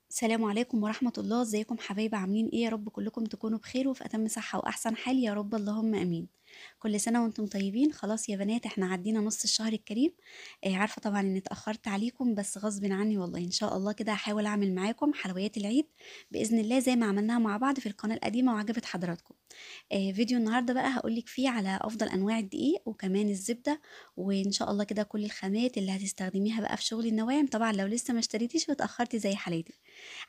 السلام عليكم ورحمة الله. ازيكم حبايب، عاملين ايه؟ يا رب كلكم تكونوا بخير وفي اتم صحة واحسن حال يا رب، اللهم امين. كل سنة وانتم طيبين. خلاص يا بنات، احنا عدينا نص الشهر الكريم. عارفة طبعا اني اتأخرت عليكم بس غصب عني والله. ان شاء الله كده هحاول اعمل معاكم حلويات العيد بإذن الله زي ما عملناها مع بعض في القناة القديمة وعجبت حضراتكم. فيديو النهارده بقى هقولك فيه على افضل انواع الدقيق وكمان الزبدة، وان شاء الله كده كل الخامات اللي هتستخدميها بقى في شغل النواعم. طبعا لو لسه ما اشتريتيش واتاخرتي زي حالاتي،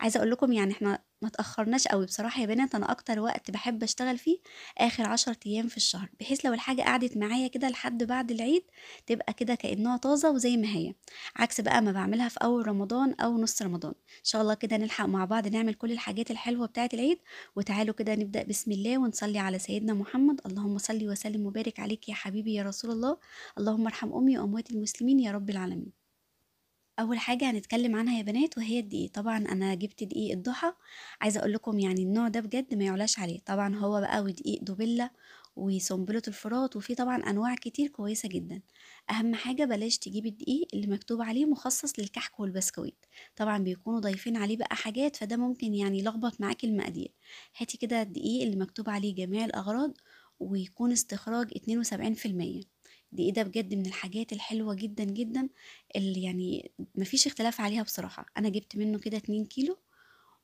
عايزه اقول لكم يعني احنا ما اتاخرناش قوي بصراحة يا بنات. انا اكتر وقت بحب اشتغل فيه اخر 10 ايام في الشهر، بحيث لو الحاجة قعدت معايا كده لحد بعد العيد تبقى كده كانها طازة وزي ما هي، عكس بقى ما بعملها في اول رمضان او نص رمضان. ان شاء الله كده نلحق مع بعض نعمل كل الحاجات الحلوة بتاعه العيد. وتعالوا كده نبدا بسم الله ونصلي على سيدنا محمد. اللهم صل وسلم وبارك عليك يا حبيبي يا رسول الله، اللهم ارحم امي واموات المسلمين يا رب العالمين. اول حاجة هنتكلم عنها يا بنات وهي الدقيق. طبعا انا جبت دقيق الضحى، عايزه اقول لكم يعني النوع ده بجد ما يعلاش عليه. طبعا هو بقى ودقيق دوبيلا وسنبله الفرات، وفي طبعا انواع كتير كويسة جدا. اهم حاجة بلاش تجيبي الدقيق اللي مكتوب عليه مخصص للكحك والبسكويت، طبعا بيكونوا ضايفين عليه بقى حاجات، فده ممكن يعني يلخبط معاكي المقادير. هاتي كده الدقيق اللي مكتوب عليه جميع الاغراض ويكون استخراج 72%. الدقيق ده بجد من الحاجات الحلوة جدا جدا اللي يعني مفيش اختلاف عليها بصراحة. انا جبت منه كده 2 كيلو،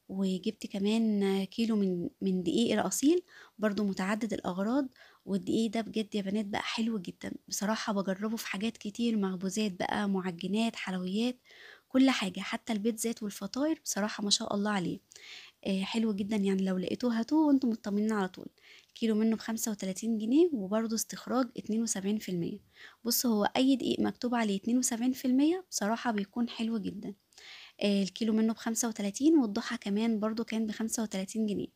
وجبت كمان كيلو من دقيق الاصيل برضو متعدد الاغراض. والدقيق ده بجد يا بنات بقى حلو جدا بصراحة، بجربه في حاجات كتير، مخبوزات بقى، معجنات، حلويات، كل حاجة، حتى البيتزات والفطاير بصراحة ما شاء الله عليه. حلو جدا يعني، لو لقيتوه هاتوه وانتم مطمنين على طول. كيلو منه ب35 جنيه، وبرده استخراج 72%. بص هو اي دقيق مكتوب عليه 72% بصراحة بيكون حلو جدا. الكيلو منه ب35، والضحى كمان برضو كان ب35 جنيه.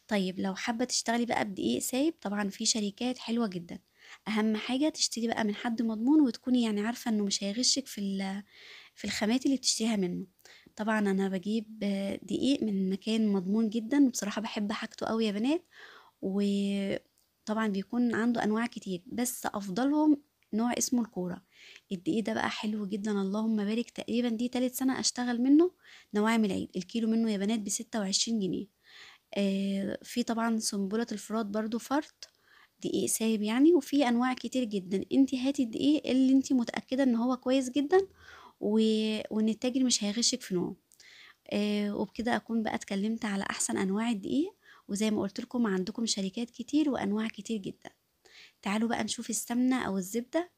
طيب لو حابة تشتغلي بقى بدقيق سايب، طبعا في شركات حلوة جدا. اهم حاجة تشتري بقى من حد مضمون، وتكوني يعني عارفة انه مش هيغشك في الخامات اللي بتشتريها منه. طبعا انا بجيب دقيق من مكان مضمون جدا، وبصراحة بحب حاجته قوي يا بنات. وطبعا بيكون عنده انواع كتير، بس افضلهم نوع اسمه الكورة. الدقيق ده بقى حلو جدا اللهم بارك. تقريبا دي تالت سنة اشتغل منه نواعم العيد. الكيلو منه يا بنات ب26 جنيه. في طبعا سنبلة الفرات برضو فرط دقيق سايب يعني، وفي انواع كتير جدا. انتي هاتي الدقيق اللي انتي متأكدة ان هو كويس جدا وان التاجر مش هيغشك في نوعه. وبكده اكون بقى اتكلمت على احسن انواع الدقيق، وزي ما قلت لكم عندكم شركات كتير وانواع كتير جدا. تعالوا بقى نشوف السمنة او الزبدة.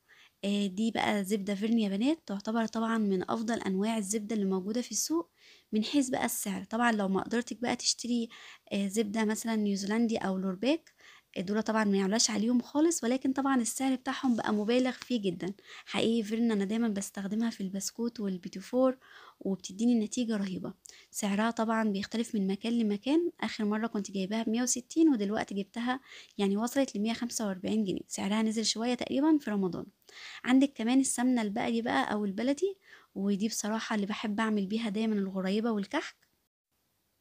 دي بقى زبدة فيرن يا بنات، تعتبر طبعا من افضل انواع الزبدة اللي موجودة في السوق من حيث بقى السعر. طبعا لو ما قدرتك بقى تشتري زبدة مثلا نيوزيلندي او لورباك، دول طبعا ما يعلاش عليهم خالص، ولكن طبعا السعر بتاعهم بقى مبالغ فيه جدا حقيقي. فيرن انا دايما بستخدمها في البسكوت والبيتيفور وبتديني نتيجة رهيبة. سعرها طبعا بيختلف من مكان لمكان. اخر مرة كنت جايباها ب160، ودلوقتي جبتها يعني وصلت ل145 جنيه، سعرها نزل شوية تقريبا في رمضان. عندك كمان السمنة البقري بقى او البلدي، ودي بصراحة اللي بحب اعمل بيها دايما الغريبة والكحك،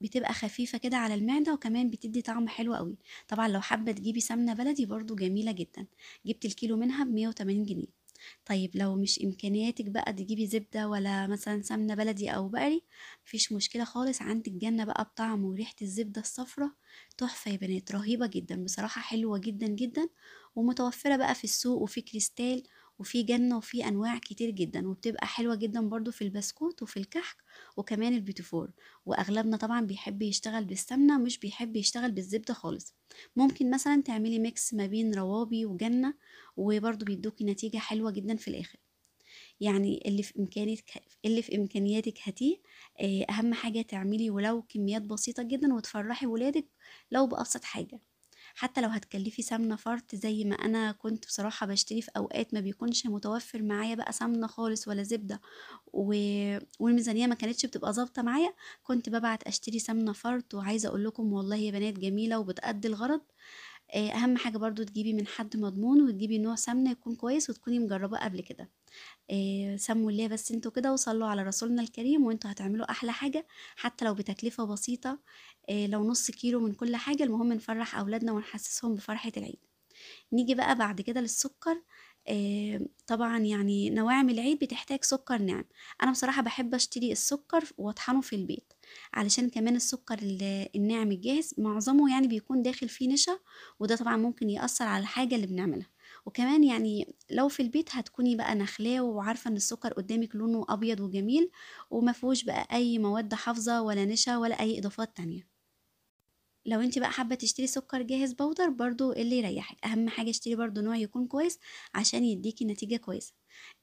بتبقى خفيفة كده على المعدة وكمان بتدي طعم حلو قوي. طبعا لو حابة تجيبي سمنة بلدي برضو جميلة جدا، جبت الكيلو منها ب180 جنيه. طيب لو مش امكانياتك بقى تجيبي زبدة ولا مثلا سمنة بلدي او بقري، مفيش مشكلة خالص. عندك جنة بقى بطعم وريحة الزبدة الصفرة تحفة يا بنات، رهيبة جدا بصراحة، حلوة جدا جدا، ومتوفرة بقى في السوق، وفي كريستال وفي جنة وفي أنواع كتير جدا، وبتبقى حلوة جدا برضو في البسكوت وفي الكحك وكمان البيتيفور. وأغلبنا طبعا بيحب يشتغل بالسمنة، مش بيحب يشتغل بالزبدة خالص. ممكن مثلا تعملي mix ما بين روابي وجنة، وبرضو بيدوكي نتيجة حلوة جدا في الآخر. يعني اللي في إمكانياتك هاتيه. أهم حاجة تعملي ولو كميات بسيطة جدا، وتفرحي ولادك لو بأبسط حاجة. حتى لو هتكلفي سمنة فرط زي ما أنا كنت بصراحة بشتري في أوقات ما بيكونش متوفر معايا بقى سمنة خالص ولا زبدة، والميزانية ما كانتش بتبقى ظابطة معايا، كنت ببعت أشتري سمنة فرط. وعايزة أقول لكم والله يا بنات جميلة وبتأدي الغرض. أهم حاجة برضو تجيبي من حد مضمون، وتجيبي نوع سمنة يكون كويس وتكوني مجرباه قبل كده. سموا الله بس انتوا كده وصلوا على رسولنا الكريم، وانتوا هتعملوا احلى حاجة حتى لو بتكلفة بسيطة. لو نص كيلو من كل حاجة، المهم نفرح اولادنا ونحسسهم بفرحة العيد. نيجي بقى بعد كده للسكر. طبعا يعني نواعم العيد بتحتاج سكر ناعم. انا بصراحة بحب اشتري السكر واطحنه في البيت، علشان كمان السكر الناعم الجاهز معظمه يعني بيكون داخل فيه نشا، وده طبعا ممكن يأثر على الحاجة اللي بنعملها. وكمان يعني لو في البيت هتكوني بقى نخلاه وعارفة ان السكر قدامك لونه ابيض وجميل وما فيهوش بقى اي مواد حافظة ولا نشا ولا اي اضافات تانية. لو انت بقى حابة تشتري سكر جاهز بودر برضو اللي يريحك، اهم حاجة اشتري برضو نوع يكون كويس عشان يديكي نتيجة كويسة.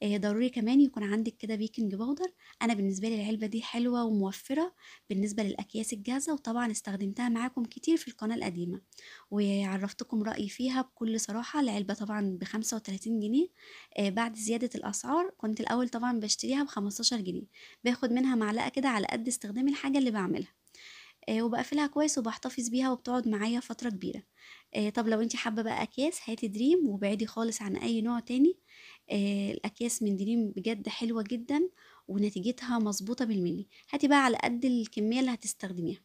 ضروري كمان يكون عندك كده baking powder. انا بالنسبة لي العلبة دي حلوة وموفرة بالنسبة للاكياس الجاهزة، وطبعا استخدمتها معاكم كتير في القناة القديمة وعرفتكم رأيي فيها بكل صراحة. العلبة طبعا ب35 جنيه، بعد زيادة الاسعار. كنت الاول طبعا بشتريها ب15 جنيه، باخد منها معلقة كده على قد استخدام الحاجة اللي بعملها، وبقفلها كويس وبحتفظ بيها وبتقعد معايا فترة كبيرة. طب لو انت حابة بقى اكياس هاتي دريم، وبعدي خالص عن اي نوع تاني. الاكياس من دريم بجد حلوة جدا ونتيجتها مظبوطة بالملي. هاتي بقى على قد الكمية اللي هتستخدميها.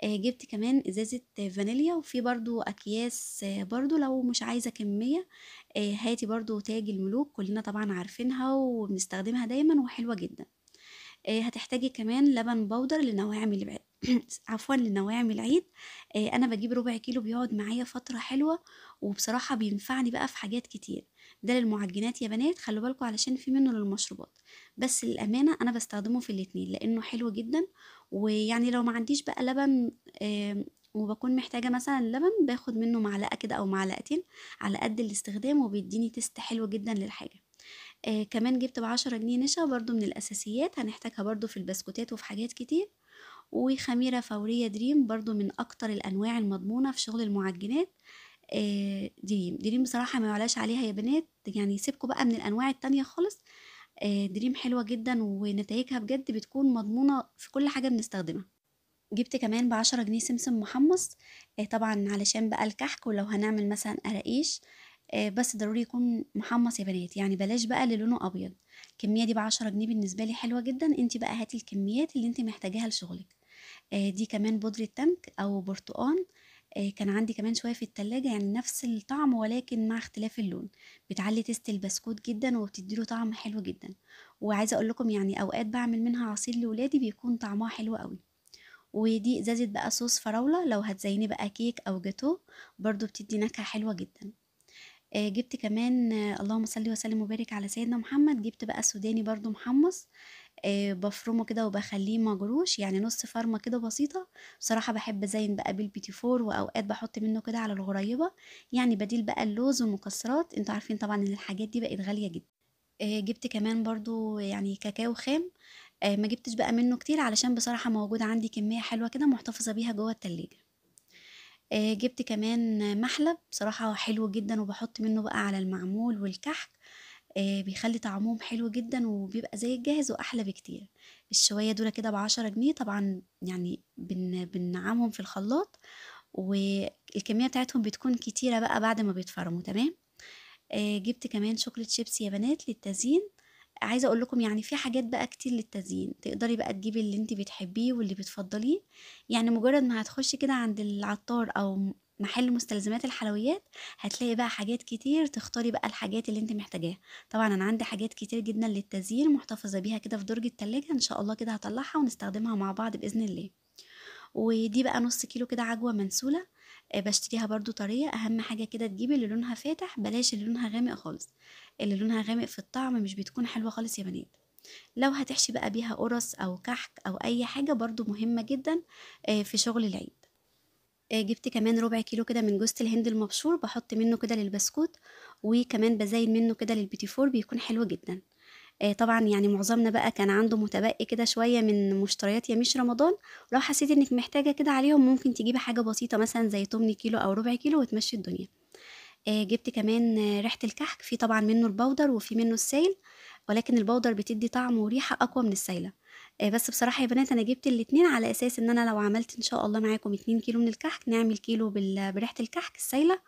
جبت كمان ازازة فانيليا، وفي برضو اكياس، برضو لو مش عايزة كمية، هاتي برضو تاج الملوك، كلنا طبعا عارفينها وبنستخدمها دايما وحلوة جدا. هتحتاجي كمان لبن بودر لنواعم العيد. عفوا، لنواعم العيد. انا بجيب ربع كيلو بيقعد معايا فترة حلوة، وبصراحة بينفعني بقى في حاجات كتير. ده للمعجنات يا بنات، خلوا بالكم علشان في منه للمشروبات، بس للأمانة انا بستخدمه في الاتنين لانه حلو جدا. ويعني لو ما عنديش بقى لبن، وبكون محتاجة مثلا لبن، باخد منه معلقة كده او معلقتين على قد الاستخدام، وبيديني taste حلو جدا للحاجة. كمان جبت ب10 جنيه نشا، برضو من الأساسيات هنحتاجها برضو في البسكوتات وفي حاجات كتير. وخميرة فورية دريم، برضو من أكتر الأنواع المضمونة في شغل المعجنات. دريم، دريم بصراحة ما يعلاش عليها يا بنات، يعني سيبكوا بقى من الأنواع التانية خالص. دريم حلوة جدا ونتائجها بجد بتكون مضمونة في كل حاجة بنستخدمها. جبت كمان ب10 جنيه سمسم محمص، طبعا علشان بقى الكحك، ولو هنعمل مثلا قراقيش، بس ضروري يكون محمص يا بنات، يعني بلاش بقى اللي لونه ابيض. الكميه دي ب10 جنيه بالنسبه لي حلوه جدا. انت بقى هاتي الكميات اللي انت محتاجاها لشغلك. دي كمان بودره تمك او برتقان، كان عندي كمان شويه في التلاجة، يعني نفس الطعم ولكن مع اختلاف اللون، بتعلي taste البسكوت جدا وبتديله طعم حلو جدا. وعايزه اقول لكم يعني اوقات بعمل منها عصير لولادي بيكون طعمها حلو قوي. ودي ازازه بقى صوص فراوله، لو هتزيني بقى كيك او جاتو برضو بتدي نكهه حلوه جدا. جبت كمان، اللهم صل وسلم وبارك على سيدنا محمد، جبت بقى سوداني برضو محمص، بفرمه كده وبخليه مجروش، يعني نص فرمه كده بسيطه. بصراحه بحب ازين بقى بالبيتي فور، واوقات بحط منه كده على الغريبه، يعني بديل بقى اللوز والمكسرات. انتوا عارفين طبعا ان الحاجات دي بقت غاليه جدا. جبت كمان برضو يعني كاكاو خام، ما جبتش بقى منه كتير علشان بصراحه موجود عندي كميه حلوه كده محتفظه بيها جوه التلاجة. جبت كمان محلب، بصراحة حلو جدا وبحط منه بقى على المعمول والكحك، بيخلي طعمهم حلو جدا وبيبقى زي الجاهز واحلى بكتير. الشوية دول كده ب10 جنيه، طبعا يعني بنعمهم في الخلاط، والكمية بتاعتهم بتكون كتيرة بقى بعد ما بيتفرموا. تمام. جبت كمان شوكولاتة شيبسي يا بنات للتزيين. عايزه اقول لكم يعني في حاجات بقى كتير للتزيين، تقدري بقى تجيبي اللي انت بتحبيه واللي بتفضليه. يعني مجرد ما هتخشي كده عند العطار او محل مستلزمات الحلويات هتلاقي بقى حاجات كتير، تختاري بقى الحاجات اللي انت محتاجاها. طبعا انا عندي حاجات كتير جدا للتزيين محتفظه بيها كده في درج التلاجة، ان شاء الله كده هطلعها ونستخدمها مع بعض باذن الله. ودي بقى نص كيلو كده عجوه منسوله، بشتريها برضو طريه. اهم حاجه كده تجيبي اللي لونها فاتح، بلاش اللي لونها غامق خالص، اللي لونها غامق في الطعم مش بتكون حلوه خالص يا بنات. لو هتحشي بقى بيها قرص او كحك او اي حاجه برضو مهمه جدا، في شغل العيد. جبت كمان ربع كيلو كده من جوزة الهند المبشور، بحط منه كده للبسكوت، وكمان بزين منه كده للبيتي فور، بيكون حلو جدا. طبعا يعني معظمنا بقى كان عنده متبقي كده شويه من مشتريات يميش رمضان، لو حسيتي انك محتاجه كده عليهم ممكن تجيبي حاجه بسيطه مثلا زي 8 كيلو او ربع كيلو وتمشي الدنيا. جبت كمان، ريحه الكحك، في طبعا منه البودر وفي منه السايل، ولكن البودر بتدي طعم وريحه اقوى من السايله. بس بصراحه يا بنات انا جبت الاتنين على اساس ان انا لو عملت ان شاء الله معاكم 2 كيلو من الكحك، نعمل كيلو بريحه الكحك السايله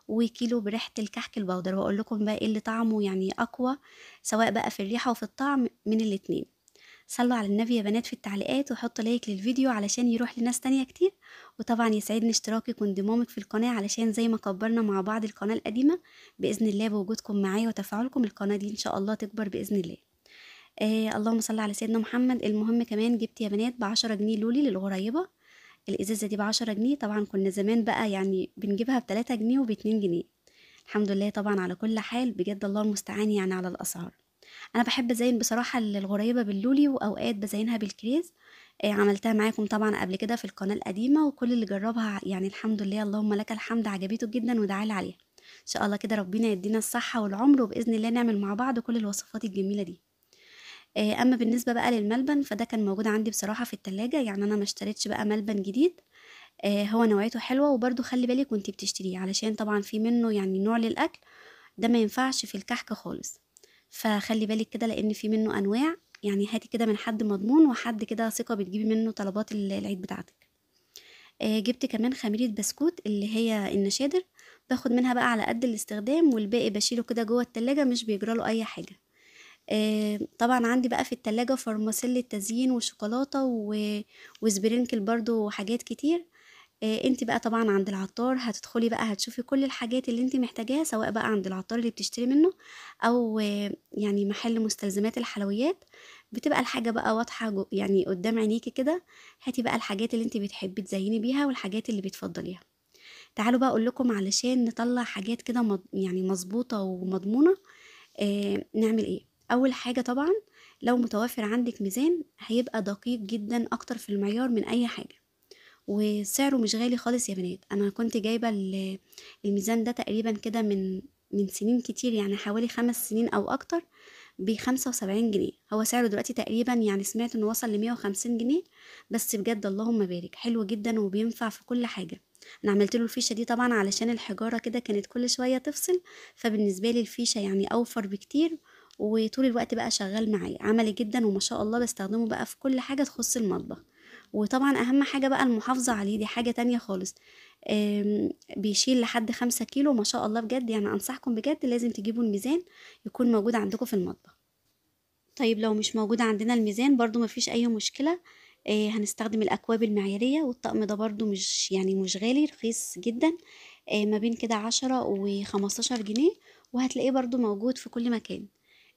وكيلو بريحه الكحك البودر، واقول لكم بقى ايه اللي طعمه يعني اقوى سواء بقى في الريحه وفي الطعم من الاتنين. صلوا على النبي يا بنات في التعليقات، وحطوا like للفيديو علشان يروح لناس تانية كتير. وطبعا يسعدني اشتراكك وانضمامك في القناة، علشان زي ما كبرنا مع بعض القناة القديمة بإذن الله بوجودكم معايا وتفاعلكم القناة دي إن شاء الله تكبر بإذن الله. اللهم صل على سيدنا محمد. المهم كمان جبت يا بنات ب10 جنيه لولي للغريبة، الإزازة دي ب10 جنيه. طبعا كنا زمان بقى يعني بنجيبها ب3 جنيه وب2 جنيه. الحمد لله طبعا على كل حال، بجد الله المستعان يعني على الأسعار. انا بحب ازين بصراحة الغريبة باللولي، واوقات بزينها بالكريز. عملتها معاكم طبعا قبل كده في القناة القديمة، وكل اللي جربها يعني الحمد لله اللهم لك الحمد عجبته جدا ودعالي عليها. ان شاء الله كده ربنا يدينا الصحة والعمر، وباذن الله نعمل مع بعض كل الوصفات الجميلة دي. اما بالنسبة بقى للملبن فده كان موجود عندي بصراحة في التلاجة، يعني انا ما اشتريتش بقى ملبن جديد. هو نوعيته حلوة، وبرده خلي بالك وانتي بتشتريه علشان طبعا في منه يعني نوع للاكل ده ما ينفعش في الكحك خالص، فخلي بالك كده لان في منه انواع. يعني هاتي كده من حد مضمون وحد كده ثقة بتجيبي منه طلبات العيد بتاعتك. جبت كمان خميره بسكوت اللي هي النشادر، باخد منها بقى على قد الاستخدام والباقي بشيله كده جوه التلاجة مش بيجراله اي حاجة. طبعا عندي بقى في التلاجة فرماسيل التزيين وشوكولاته و sprinkle برضو وحاجات كتير. انت بقى طبعا عند العطار هتدخلي بقى هتشوفي كل الحاجات اللي انت محتاجاها، سواء بقى عند العطار اللي بتشتري منه او يعني محل مستلزمات الحلويات. بتبقى الحاجة بقى واضحة يعني قدام عينيكي كده. هاتي بقى الحاجات اللي انت بتحبي تزيني بيها والحاجات اللي بتفضليها. تعالوا بقى اقول لكم علشان نطلع حاجات كده يعني مظبوطة ومضمونة. نعمل ايه؟ اول حاجة طبعا لو متوفر عندك ميزان هيبقى دقيق جدا اكتر في المعيار من اي حاجة، وسعره مش غالي خالص يا بنات. انا كنت جايبه الميزان ده تقريبا كده من سنين كتير، يعني حوالي 5 سنين او اكتر، ب75 جنيه. هو سعره دلوقتي تقريبا يعني سمعت انه وصل ل150 جنيه، بس بجد اللهم بارك حلو جدا وبينفع في كل حاجة. انا عملت له الفيشه دي طبعا علشان الحجارة كده كانت كل شوية تفصل، فبالنسبه لي الفيشه يعني اوفر بكتير، وطول الوقت بقى شغال معايا عملي جدا وما شاء الله. بستخدمه بقى في كل حاجة تخص المطبخ. وطبعا اهم حاجة بقى المحافظة عليه، دي حاجة تانية خالص. بيشيل لحد 5 كيلو ما شاء الله بجد. يعني انصحكم بجد لازم تجيبوا الميزان يكون موجود عندكم في المطبخ. طيب لو مش موجود عندنا الميزان برضو مفيش اي مشكلة، هنستخدم الاكواب المعياريه. والطقم ده برضو مش يعني مش غالي، رخيص جدا، ما بين كده 10 و15 جنيه، وهتلاقيه برضو موجود في كل مكان.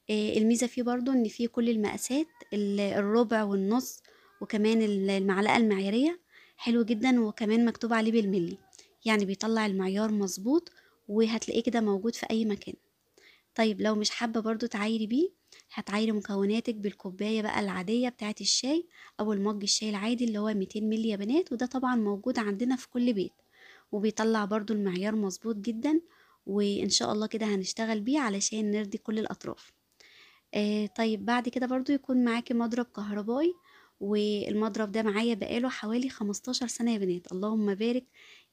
الميزة فيه برضو ان فيه كل المقاسات، الربع والنص، وكمان المعلقة المعيارية، حلو جدا. وكمان مكتوب عليه بالملي، يعني بيطلع المعيار مظبوط، وهتلاقيه كده موجود في اي مكان. طيب لو مش حابة برضو تعايري بيه، هتعايري مكوناتك بالكوباية بقى العادية بتاعت الشاي او المج الشاي العادي اللي هو 200 ملي يا بنات، وده طبعا موجود عندنا في كل بيت، وبيطلع برضو المعيار مظبوط جدا. وان شاء الله كده هنشتغل بيه علشان نرضي كل الاطراف. طيب بعد كده برضو يكون معاكي مضرب كهربائي، والمضرب ده معايا بقاله حوالي 15 سنة يا بنات اللهم بارك،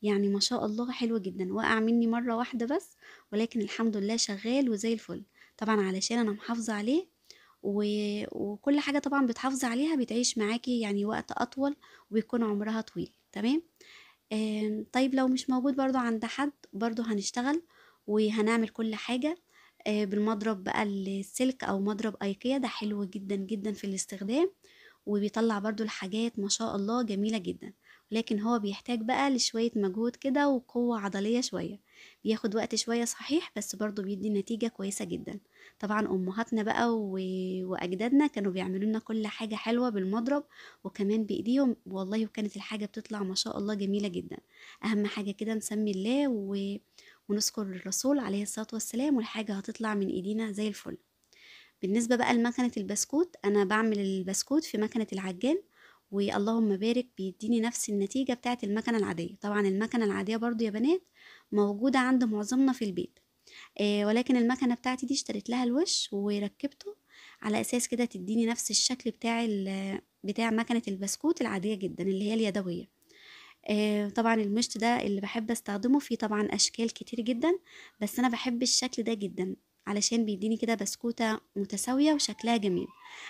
يعني ما شاء الله حلو جدا. وقع مني مرة واحدة بس، ولكن الحمد لله شغال وزي الفل. طبعا علشان انا محافظة عليه، وكل حاجة طبعا بتحافظي عليها بتعيش معاكي يعني وقت اطول وبيكون عمرها طويل. تمام. طيب لو مش موجود برضو عند حد، برضو هنشتغل وهنعمل كل حاجة بالمضرب بقى السلك او مضرب ايكيا، ده حلو جدا جدا في الاستخدام، وبيطلع برضو الحاجات ما شاء الله جميلة جدا. ولكن هو بيحتاج بقى لشوية مجهود كده وقوة عضلية شوية، بياخد وقت شوية صحيح، بس برضو بيدي نتيجة كويسة جدا. طبعا امهاتنا بقى واجدادنا كانوا بيعملوا لنا كل حاجة حلوة بالمضرب وكمان بايديهم والله، وكانت الحاجة بتطلع ما شاء الله جميلة جدا. اهم حاجة كده نسمي الله ونذكر الرسول عليه الصلاة والسلام، والحاجة هتطلع من ايدينا زي الفل. بالنسبة بقى لمكنة البسكوت، انا بعمل البسكوت في مكنة العجان، واللهم بارك بيديني نفس النتيجة بتاعت المكنة العادية. طبعا المكنة العادية برضو يا بنات موجودة عند معظمنا في البيت، ولكن المكنة بتاعتي دي اشتريت لها الوش وركبته على اساس كده تديني نفس الشكل بتاع مكنة البسكوت العادية جدا اللي هي اليدوية. طبعا المشط ده اللي بحب استخدمه، فيه طبعا اشكال كتير جدا، بس انا بحب الشكل ده جدا علشان بيديني كده بسكوتة متساوية وشكلها جميل.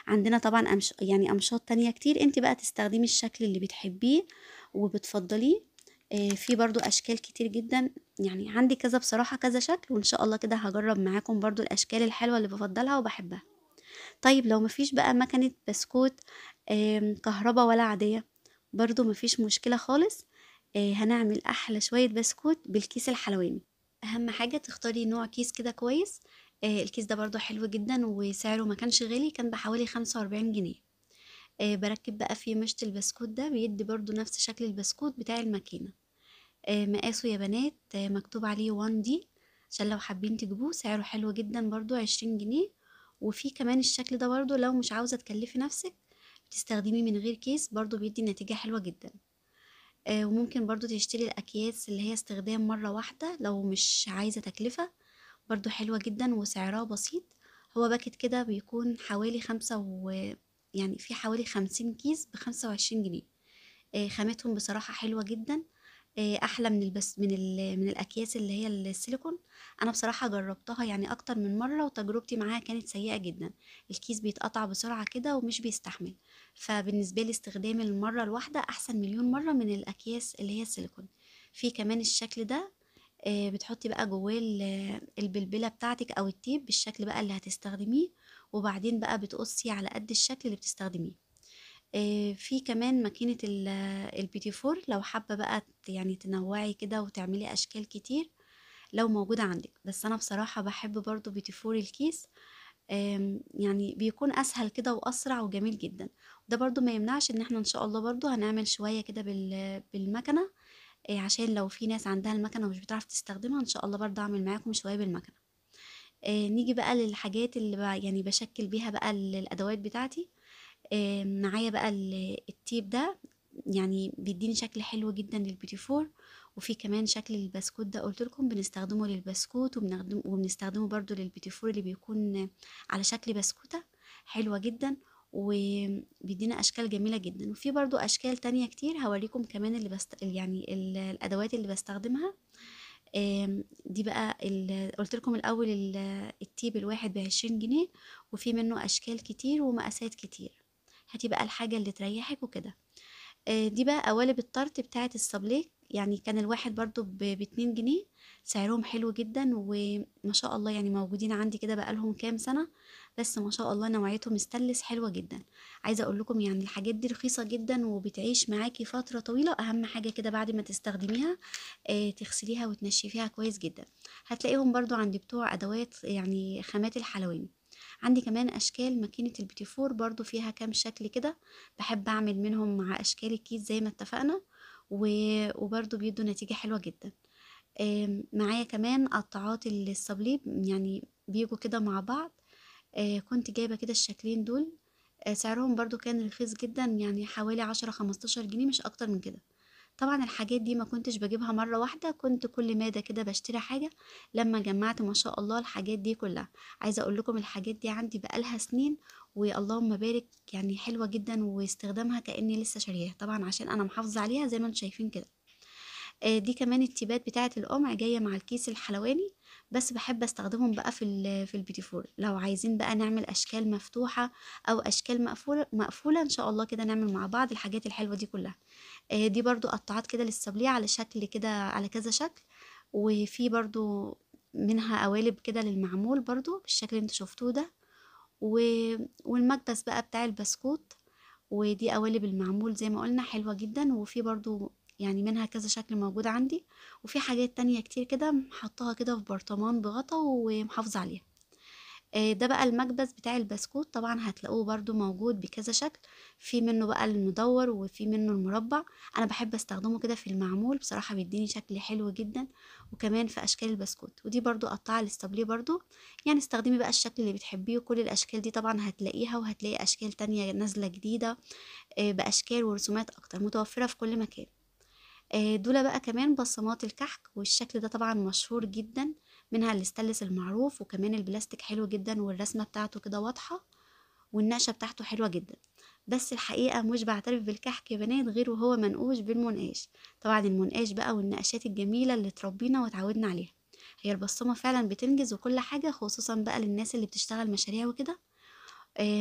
عندنا طبعا يعني امشاط تانية كتير، انت بقى تستخدمي الشكل اللي بتحبيه وبتفضليه. في برضو اشكال كتير جدا، يعني عندي كذا بصراحة كذا شكل، وان شاء الله كده هجرب معاكم برضو الاشكال الحلوة اللي بفضلها وبحبها. طيب لو مفيش بقى مكنة بسكوت كهربا ولا عادية، برضو مفيش مشكلة خالص. هنعمل احلى شوية بسكوت بالكيس الحلواني. اهم حاجة تختاري نوع كيس كده كويس. الكيس ده برضو حلو جدا وسعره ما كانش غالي، كان بحوالي 45 جنيه. بركب بقى فيه مشط البسكوت ده، بيدي برضو نفس شكل البسكوت بتاع الماكينة. مقاسه يا بنات، مكتوب عليه 1D، عشان لو حابين تجيبوه سعره حلو جدا برضو 20 جنيه. وفي كمان الشكل ده برضو لو مش عاوزة تكلفي نفسك بتستخدميه من غير كيس، برضو بيدي نتيجة حلوة جدا. وممكن برضو تشتري الأكياس اللي هي استخدام مرة واحدة لو مش عايزة تكلفة، برضو حلوة جدا وسعرها بسيط. هو باكت كده بيكون حوالي خمسة و يعني في حوالي 50 كيس ب25 جنيه. خامتهم بصراحة حلوة جدا، أحلى من البس من ال من الأكياس اللي هي السيليكون. أنا بصراحة جربتها يعني أكتر من مرة وتجربتي معاها كانت سيئة جدا. الكيس بيتقطع بسرعة كده ومش بيستحمل، فبالنسبة لي استخدام المرة الواحدة أحسن مليون مرة من الأكياس اللي هي السيليكون. في كمان الشكل ده، بتحطي بقى جواه البلبلة بتاعتك أو التيب بالشكل بقى اللي هتستخدميه، وبعدين بقى بتقصي على قد الشكل اللي بتستخدميه. في كمان ماكينة البيتي فور لو حابة بقى يعني تنوعي كده وتعملي أشكال كتير لو موجودة عندك. بس أنا بصراحة بحب برضو بيتي فور الكيس، يعني بيكون أسهل كده وأسرع وجميل جدا. ده برضو ما يمنعش إن احنا إن شاء الله برضو هنعمل شوية كده بالمكنة، عشان لو في ناس عندها المكنة ومش بتعرف تستخدمها إن شاء الله برضو أعمل معاكم شوية بالمكنة. نيجي بقى للحاجات اللي يعني بشكل بيها بقى الأدوات بتاعتي. معايا بقى التيب ده، يعني بيديني شكل حلو جدا للبيتي فور. وفي كمان شكل البسكوت ده قلت لكم بنستخدمه للبسكوت، وبنستخدمه برضو للبيتي فور اللي بيكون على شكل بسكوتة، حلوة جدا وبيدينا اشكال جميلة جدا. وفي برضو اشكال تانية كتير هوريكم كمان اللي بست-، يعني الادوات اللي بستخدمها. دي بقى قلت لكم الاول التيب الواحد ب20 جنيه، وفي منه اشكال كتير ومقاسات كتير. هاتي بقى الحاجة اللي تريحك وكده. دي بقى قوالب الطرط بتاعة السابليه، يعني كان الواحد برضو ب2 جنيه، سعرهم حلو جدا وما شاء الله، يعني موجودين عندي كده بقالهم كام سنة، بس ما شاء الله نوعيتهم استانلس حلوة جدا. عايزة اقول لكم يعني الحاجات دي رخيصة جدا وبتعيش معاكي فترة طويلة. اهم حاجة كده بعد ما تستخدميها، تغسليها وتنشفيها كويس جدا. هتلاقيهم برضو عند بتوع ادوات يعني خامات الحلواني. عندي كمان اشكال ماكينة البيتي فور برضو فيها كام شكل كده، بحب اعمل منهم مع اشكال الكيس زي ما اتفقنا، وبرضو بيدوا نتيجة حلوة جدا. معايا كمان قطعات الصبليب، يعني بيجوا كده مع بعض. كنت جايبة كده الشكلين دول، سعرهم برضو كان رخيص جدا، يعني حوالي 10-15 جنيه مش اكتر من كده. طبعا الحاجات دي ما كنتش بجيبها مرة واحدة، كنت كل مادة كده بشتري حاجة. لما جمعت ما شاء الله الحاجات دي كلها، عايزة اقول لكم الحاجات دي عندي بقالها سنين واللهم بارك، يعني حلوة جدا واستخدامها كأني لسه شارياها، طبعا عشان انا محافظة عليها زي ما انتم شايفين كده. دي كمان التيبات بتاعة القمع جاية مع الكيس الحلواني، بس بحب استخدمهم بقى في البيتي فور. لو عايزين بقى نعمل اشكال مفتوحة او اشكال مقفولة ان شاء الله كده نعمل مع بعض الحاجات الحلوة دي كلها. دي برضو قطعات كده للصبلية على شكل كده، على كذا شكل، وفي برضو منها قوالب كده للمعمول برضو بالشكل اللي انتوا شفتوه ده، والمكبس بقى بتاع البسكوت، ودي قوالب المعمول زي ما قلنا حلوة جدا، وفي برضو منها كذا شكل موجود عندي، وفي حاجات تانية كتير كده حطاها كده في برطمان بغطا ومحافظة عليها. ده بقى المكبس بتاع البسكوت، طبعا هتلاقوه برضو موجود بكذا شكل، في منه بقى المدور وفي منه المربع. انا بحب استخدمه كده في المعمول بصراحة، بيديني شكل حلو جدا، وكمان في اشكال البسكوت. ودي برضو قطعة للصبليه برضو، استخدمي بقى الشكل اللي بتحبيه، وكل الاشكال دي طبعا هتلاقيها، وهتلاقي اشكال تانية نازلة جديدة، باشكال ورسومات اكتر متوفرة في كل مكان. دول بقى كمان بصمات الكحك، والشكل ده طبعا مشهور جدا، منها الاستانلس المعروف، وكمان البلاستيك حلو جدا، والرسمة بتاعته كده واضحة، والنقشة بتاعته حلوة جدا. بس الحقيقة مش بعترف بالكحك يا بنات غير وهو منقوش بالمنقاش، طبعا المنقاش بقى والنقشات الجميلة اللي تربينا وتعودنا عليها. هي البصمة فعلا بتنجز وكل حاجة، خصوصا بقى للناس اللي بتشتغل مشاريع وكده.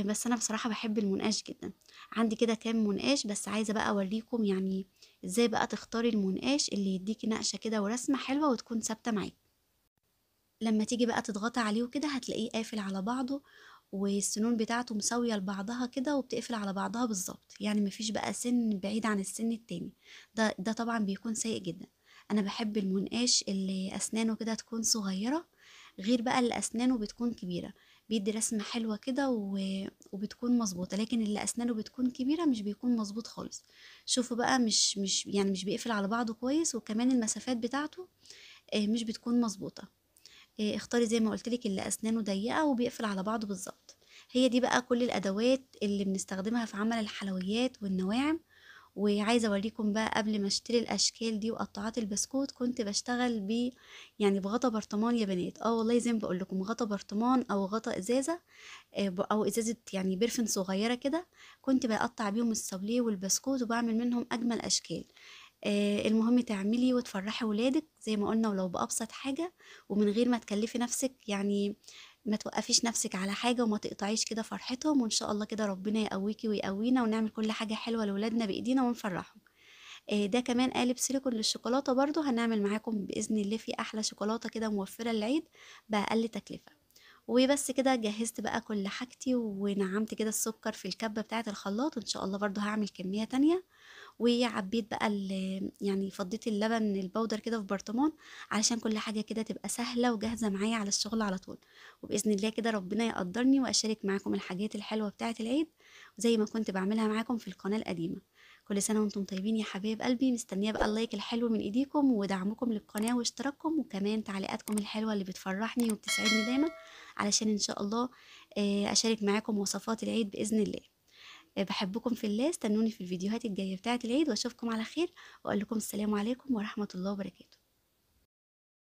بس انا بصراحة بحب المنقاش جدا، عندي كده كام منقاش، بس عايزة بقى اوريكم ازاي بقى تختاري المنقاش اللي يديكي نقشة كده ورسمة حلوة وتكون ثابتة معاكي. لما تيجي بقى تضغطي عليه وكده هتلاقيه قافل على بعضه، والسنون بتاعته مساوية لبعضها كده وبتقفل على بعضها بالظبط، يعني مفيش بقى سن بعيد عن السن التاني. ده طبعا بيكون سيء جدا. انا بحب المنقاش اللي اسنانه كده تكون صغيرة، غير بقى اللي اسنانه بتكون كبيرة، بيدي رسمة حلوة كده وبتكون مظبوطة. لكن اللي اسنانه بتكون كبيرة مش بيكون مظبوط خالص. شوفوا بقى مش بيقفل على بعضه كويس، وكمان المسافات بتاعته مش بتكون مظبوطة. اختاري زي ما قلت لك اللي اسنانه ضيقة وبيقفل على بعضه بالظبط. هي دي بقى كل الادوات اللي بنستخدمها في عمل الحلويات والنواعم. وعايزه اوريكم بقى قبل ما اشتري الاشكال دي وقطعات البسكوت كنت بشتغل ب يعني بغطا برطمان يا بنات. والله زي ما بقول لكم، غطا برطمان او غطا ازازة، او ازازة يعني برفن صغيرة كده، كنت بقطع بيهم الصابليه والبسكوت وبعمل منهم اجمل اشكال. المهم تعملي وتفرحي ولادك زي ما قلنا، ولو بابسط حاجة ومن غير ما تكلفي نفسك، يعني ما توقفيش نفسك على حاجة وما تقطعيش كده فرحتهم. وإن شاء الله كده ربنا يقويكي ويقوينا ونعمل كل حاجة حلوة لولادنا بإيدينا ونفرحهم. ده كمان قالب سيليكون للشوكولاتة برضو، هنعمل معاكم بإذن الله في أحلى شوكولاتة كده موفرة للعيد بأقل تكلفة. وبس كده جهزت بقى كل حاجتي ونعمت كده السكر في الكبة بتاعة الخلاط، وإن شاء الله برضو هعمل كمية تانية. وعبيت بقى يعني فضيت اللبن البودر كده في برطمان علشان كل حاجة كده تبقى سهلة وجاهزة معايا على الشغل على طول. وبإذن الله كده ربنا يقدرني وأشارك معاكم الحاجات الحلوة بتاعة العيد زي ما كنت بعملها معاكم في القناة القديمة. كل سنة وانتم طيبين يا حبايب قلبي. مستنية بقى ال like الحلو من ايديكم ودعمكم للقناة واشتراككم، وكمان تعليقاتكم الحلوة اللي بتفرحني وبتسعدني دايما، علشان ان شاء الله اشارك معاكم وصفات العيد بإذن الله. بحبكم في الله، استنوني في الفيديوهات الجاية بتاعة العيد، واشوفكم على خير، واقول لكم السلام عليكم ورحمة الله وبركاته.